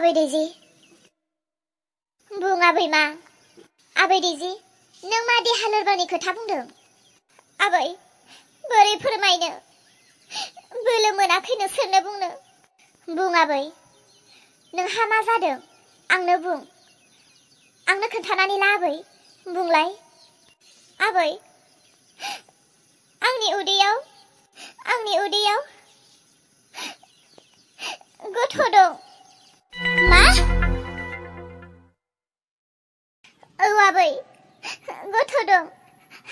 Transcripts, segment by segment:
आबै दैजि बुं आबै मा आबै दैजि नों मा देहा लोरबांनि खोथा बुंदों आबै बोरै फोरमायनो बोलो मोनाखैनो सोरनो बुंनो बुं आबै नोंहा मा जादों आंनो बुं आंनो खोन्थानानै ला आबै बुंलाय आबै आंनि उदैयाव गथ' दं मा औ आबै गथ' दं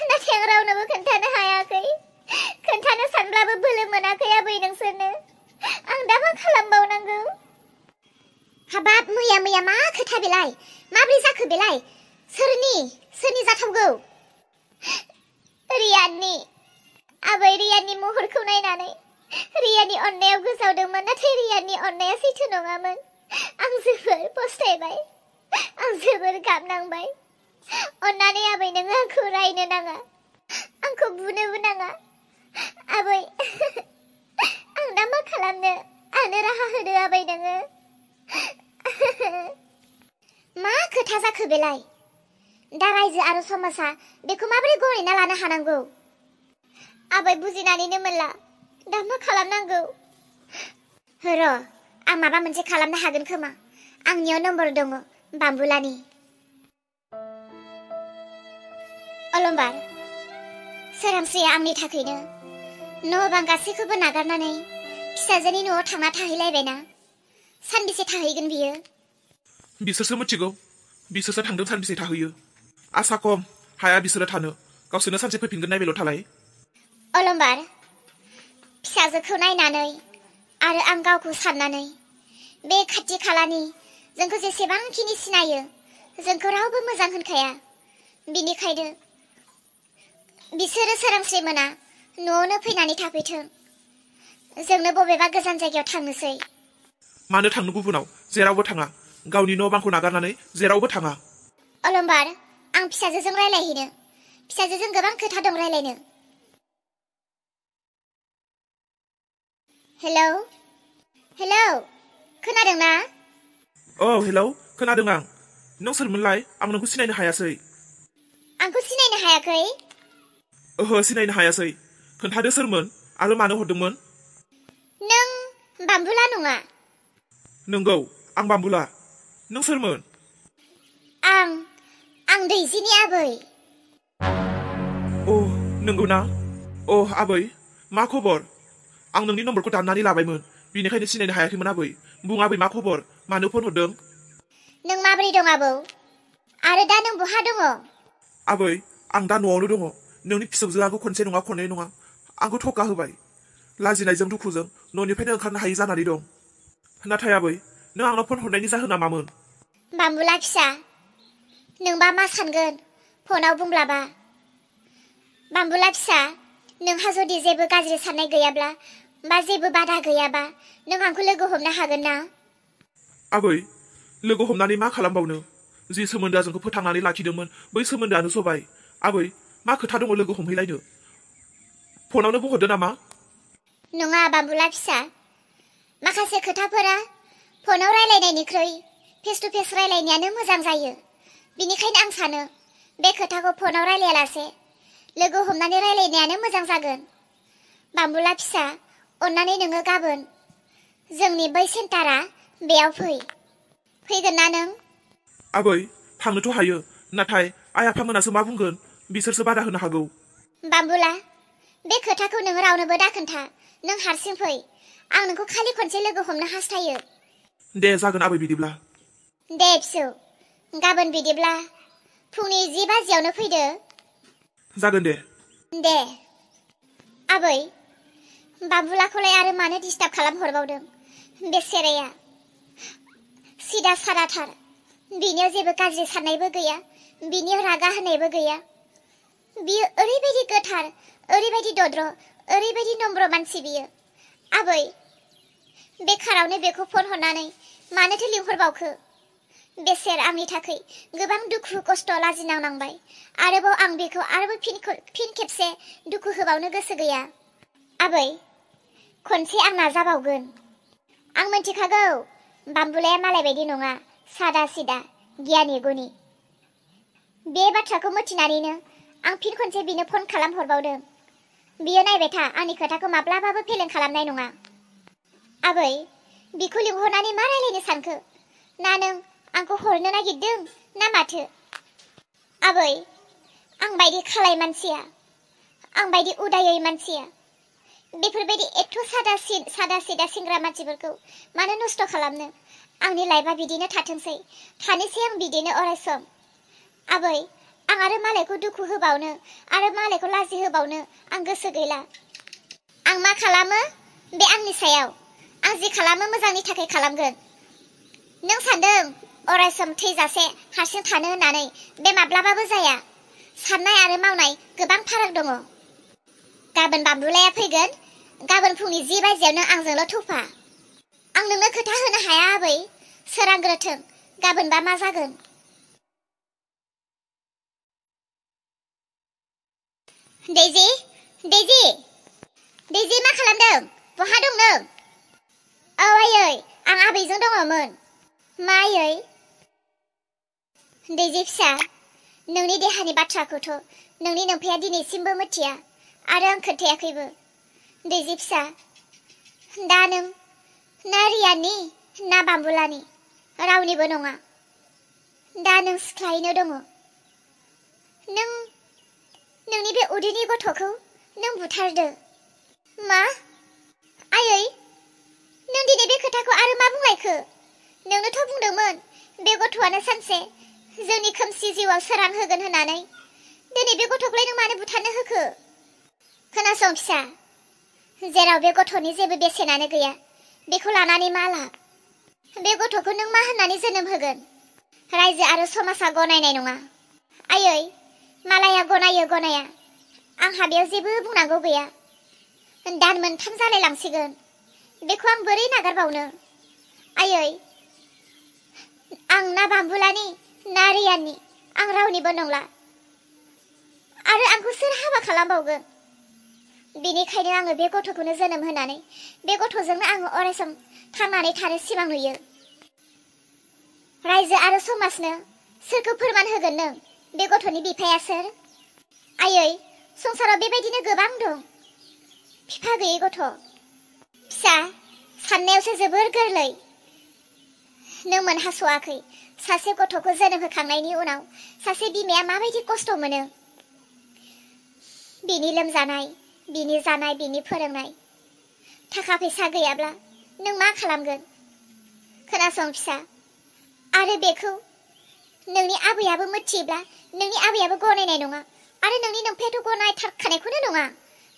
नाथाय आं रावनोबो खोन्थानो हायाखै खोन्थानो सानब्लाबो बोलो मोनाखै आबै नोंसोरनो आं दा मा खालामबावनांगौ हाबाब मैया मा खोथा बेलाय माब्रै जाखो बेलाय सोरनि जाथावगौ रियाननि आबै रियाननि महरखौ नायनानै रियाननि अननायाव गोजावदोंमोन नाथाय रियाननि अननाया सैथो नङामोन आं जोबोर पस्थायबाय आं जोबोर गाबनांबाय अन्नानै आबै नोङो आंखौ रायनो नाङा आंखौ बुनोबो नाङा आबै आं दा मा खालामनो आंनो राहा होदो आबै नोङो मा खोथा जाखो बेलाय दा रायजो आरो समाजा बेखौ माबोरै गनायना लानो हानांगौ आबै बुजिनानैनो मोनला दा मा खालामनांगौ र' आं माबा मोनसे खालामनो हागोन खोमा आंनियाव नम्बर दङ बाम्बुलानि अलंबार सोरांस्रिया आंनि थाखायनो न' बां गासैखौबो नागारनानै फिसाजोनि न'आव थांना थाहैलायबायना सानबेसे थाहैगोन बियो बिसोरसो मिथिगौ बिसोरसो थांदों सानबेसे थाहैयो आसा खम हाया बिसोरो थानो गावसोरनो सानसे फैफिनगोन नायबायल' थालाय अलंबार फिसाजोखौ नायनानै आरो आं गावखौ साननानै बे खाथि खालानि जोंखौ जेसेबांखिनि सिनायो जोंखौ रावबो मोजां होनखाया बिनिखायनो बिसोरो सोरांस्रि मोना न'आवनो फैनानै थाफैथों जोंनो बबेबा गोजान जायगायाव थांनोसै मानो थांनो गुबुनाव जेरावबो थाङा गावनि न' बांखौ नागारनानै जेरावबो थाङा अलंबार आं फिसाजोजों रायलायहैनो फिसाजोजों गोबां खोथा दं रायलायनो हेलौ खोनादोंना औ हेलौ खोनादों आं नों सोरमोनलाय आं नोंखौ सिनायनो हायासै आंखौ सिनायनो हायाखै ओहो सिनायनो हायासै खोन्थादो सोरमोन आरो मानो हरदोंमोन नों बाम्बुला नङा नंगौ आं बाम्बुला नों सोरमोन आं दैजिनि आबै अ नंगौना अ आबै मा खबर आं नोंनि नम्बरखौ दाननानै लाबायमोन बिनिखायनो सिनायनो हायाखैमोन आबै बुं आबै मा खबर मानो फन हरदों नों माबोरै दं आबौ आरो दा नों बहा दङ आबै आं दा न'आवनो दङ नोंनि फिसौजोआ आंखौ खनसे नङा खननै नङा आंखौ थका होबाय लाजिनायजों दुखुजों न'निफ्रायनो ओंखारनो हायि जानानै दं नाथाय आबै नों आंनाव फन हरनायनि जाहोना मामोन बाम्बुला फिसा नोंबा मा सानगोन फनाव बुंब्लाबा बाम्बुला फिसा नोंहा जुदि जेबो गाज्रि साननाय गैयाब्ला बा जेबो बाधा गैयाबा नों आंखौ लोगो हमनो हागोन ना आबै लोगो हमनानै मा खालामबावनो जि सोमोन्दोआ जोंखौ फोथांनानै लाखिदोंमोन बै सोमोन्दोआनो सबाय आबै मा खोथा दङ लोगो हमहैलायनो फनावनो बुंहरदो नामा नङा बाम्बुला फिसा माखासे खोथाफोरा फनाव रायलायनायनिख्रुइ फेस टु फेस रायलायनायानो मोजां जायो बिनिखायनो आं सानो बे खोथाखौ फनाव रायलायालासे लोगो हमनानै रायलायनायानो मोजां जागोन बाम्बुला फिसा अन्नानै नोङो गाबोन जोंनि बै सेन्टारा बेयाव फैगोन ना नों आबै थांनोथ' हायो नाथाय आइ आफामोनासो मा बुंगोन बिसोरसो बादा होनो हागौ बाम्बुला बे खोथाखौ नों रावनोबो दाखोन्था नों हारसिं फै आं नोंखौ खालि खनसे लोगो हमनो हास्थायो दे जागोन आबै बिदिब्ला दे फिसौ गाबोन बिदिब्ला फुंनि 10 बाजियावनो फैदो जागोन दे आबै बाम्बुलाखौलाय आरो मानो डिस्टार्ब खालामहरबावदों बेसेराया सिदा सादाथार बिनियाव जेबो गाज्रि साननायबो गैया बिनियाव रागा होनायबो गैया बियो ओरैबायदि गोथार ओरैबायदि दद्र ओरैबायदि नम्र मानसि बियो आबै बेखारावनो बेखौ फन हरनानै मानोथो लिंहरबावखो बेसेर आंनि थाखाय गोबां दुखु खस्थ' लाजिनांनांबाय आरोबाव आं बेखौ आरोबाव फिन खेबसे दुखु होबावनो गोसो गैया आबै खनसे आं नाजाबावगोन आं मिन्थिखागौ बाम्बुलाया मालाय बायदि नङा, सादा सिदा गियानि गुनि। बे बाथ्राखौ मिथिनानैनो आं फिन खनसे बिनो फन खालामहरबावदों। बियो नायबाय था, आंनि खोथाखौ माब्लाबाबो फेलें खालामनाय नङा। आबै, बिखौ लिंहरनानै मा रायलायनो सानखो? ना नों आंखौ हरनो नागिरदों ना माथो? आबै, आं बायदि खालाय मानसिया, आं बायदि उदायै मानसिया बेफोरबायदि एथ' सादा सिदा सेंग्रा मानसिफोरखौ मानो नस्थ' खालामनो? आंनि लाइफआ बिदिनो थाथोंसै, थानोसै आं बिदिनो अरायसम। आबै, आं आरो मालायखौ दुखु होबावनो आरो मालायखौ लाजि होबावनो आं गोसो गैला। आं मा खालामो बे आंनि सायाव, आं जि खालामो मोजांनि थाखाय खालामगोन। नों सानदों अरायसम थैजासे हारसिं थानो होननानै, बे माब्लाबाबो जाया। साननाय आरो मावनाय गोबां फाराग दङ। गाबोन बाम्बुलाया फैगोन, गाबोन फुंनि 10 बाजियावनो आंजोंल' थौफा। आं नोंनो खोथा होनो हाया आबै, सोरांग्रोथों, गाबोनबा मा जागोन। दैजि, दैजि, दैजि, मा खालामदों? बहा दं नों? औ आयै, आं आबैजों दङमोन। मा आयै? दैजि फिसा, नोंनि देहानि बाथ्राखौथ' नोंनि नोमफाया दिनैसिमबो मिथिया आरो आं खोन्थायाखैबो। दैजि फिसा, दा नों ना रियानि ना बाम्बुलानि रावनिबो नङा। दा नों सिख्लायैनो दङ। नोंनि बे उदैनि गथ'खौ नों बुथारदो। मा? आयै, नों दिनै बे खोथाखौ आरो मा बुंलायखो? नोंनोथ' बुंदोंमोन बे गथ'आनो सानसे जोंनि खोमसि जिउआव सोरां होगोन होननानै। दिनै बे गथ'खौलाय नों मानो बुथारनो होखो? खोनासं फिसा, जेराव बे गथ'नि जेबो बेसेनानो गैया, बेखौ लानानै मा लाब? बे गथ'खौ नों मा होननानै जोनोम होगोन? रायजो आरो समाजा गनायनाय नङा। आयै, मालाया गनायो गनाया, आंहा बेयाव जेबो बुंनांगौ गैया। दान मोनथाम जालाय लांसिगोन, बेखौ आं बोरै नागारबावनो? आयै, आं ना बाम्बुलानि ना रियानि, आं रावनिबो नंला। आरो आंखौ सोर हाबा खालामबावगोन? बेनिखायनो आङो बे गथ'खौनो जोनोम होनानै बे गथ'जोंनो आङो अरायसम थांनानै थानो सिमां नुयो। रायजो आरो समाजनो सोरखौ फोरमान होगोन नों? बे गथ'नि बिफाया सोर? आयै, संसाराव बेबायदिनो गोबां दं, बिफा गैयै गथ'। फिसा, साननायावसो जोबोर गोरलै। नों मोनहास'वाखै सासे गथ'खौ जोनोम होखांनायनि उनाव सासे बिमाया माबायदि खस्थ' मोनो। बिनि लोमजानाय, बिनि जानाय, बिनि फोरोंनाय। थाखा फैसा गैयाब्ला नों मा खालामगोन? खोनासं फिसा, आरो बेखौ नोंनि आबैयाबो मिथियोब्ला नोंनि आबैयाबो गनायनाय नङा आरो नोंनि नोमफायाथ' गनायथारखानायखौनो नङा।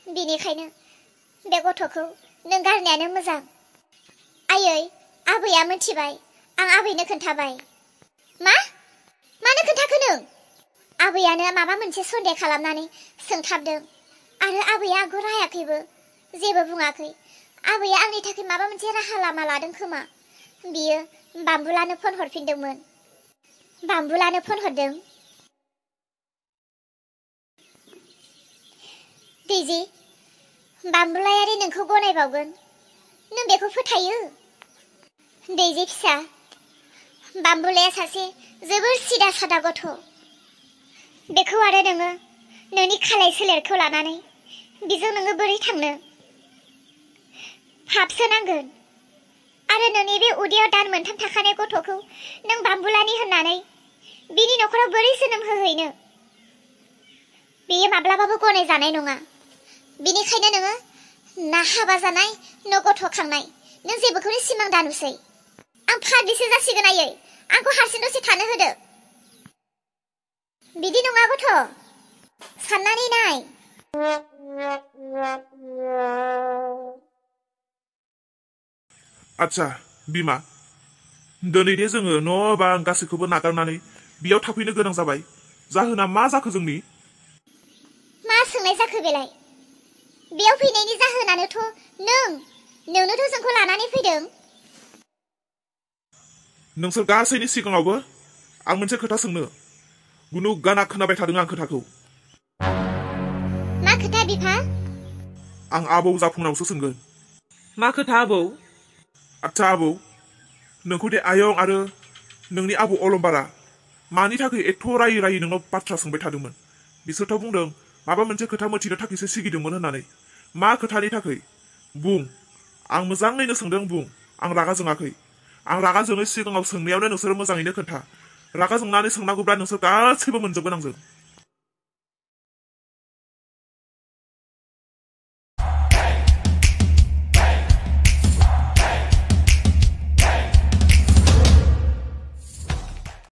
बेनिखायनो बे गथ'खौ नों गारनायानो मोजां। आयै, आबैया मिथिबाय, आं आबैनो खोन्थाबाय। मा? मानो खोन्थाखो नों? आबैयानो माबा मोनसे सन्देह खालामनानै सोंथाबदों आरो आबैया आंखौ रायाखैबो, जेबो बुङाखै। आबैया आंनि थाखाय माबा मोनसे राहा लामा लादों खोमा। बियो बाम्बुलानो फन हरफिनदोंमोन। बाम्बुलानो फन हरदों। दैजि, बाम्बुलायारि नोंखौ गनायबावगोन, नों बेखौ फोथायो? दैजि फिसा, बाम्बुलाया सासे जोबोर सिदा सादा गथ'। बेखौ आरो नोङो नोंनि खालाय सोलेरखौ लानानै बिजों नोङो बोरै थांनो? फाबसो नांगोन। आरो नोंनि बे उदैयाव दान मोनथाम थाखानाय गथ'खौ नों बाम्बुलानि होननानै बिनि न'खराव बोरै जोनोम होहैनो? बेयो माब्लाबाबो गनायजानाय नङा। बेनिखायनो नोङो ना हाबा जानाय, न' गथ' खांनाय, नों जेबोखौनो सिमां दानुसै। आं फाग्लिसो जासिगोन आयै, आंखौ हारसिं दसे थानो होदो। बिदि नङा गथ', साननानै नाय। आच्छा बिमा, दिनै दे जोङो न' बां गासैखौबो नागारनानै बेयाव थाफैनो गोनां जाबाय, जाहोना मा जाखो जोंनि? मा सोंनाय जाखो बेलाय? बेयाव फैनायनि जाहोनानोथ' नोंनोथ' जोंखौ लानानै फैदों। नोंसोर गासैनि सिगाङावबो आं मोनसे खोथा सोंनो, गुनु गाना खोनाबाय थादों आं खोथाखौ। मा खोथा बिफा? आं आबौ जाफुंनावसो सोंगोन। मा खोथा आबौ? आच्छा आबौ, नोंखौ दे आयं आरो नोंनि आबौ अलंबारा मानि थाखाय एथ' रायै रायै नोंनाव बाथ्रा सोंबाय थादोंमोन बिसोरथ' बुंदों माबा मोनसे खोथा मिथिनो थाखायसो सिगिदोंमोन होननानै मा खोथानि थाखाय बुं आं मोजाङैनो सोंदों बुं आं रागा जोङाखै आं रागा जोङै सिगाङाव सोंनायावनो नोंसोरो मोजाङैनो खोन्था रागा जोंनानै सोंनांगौब्ला नोंसोर गासैबो मोनजोबगोन आंजों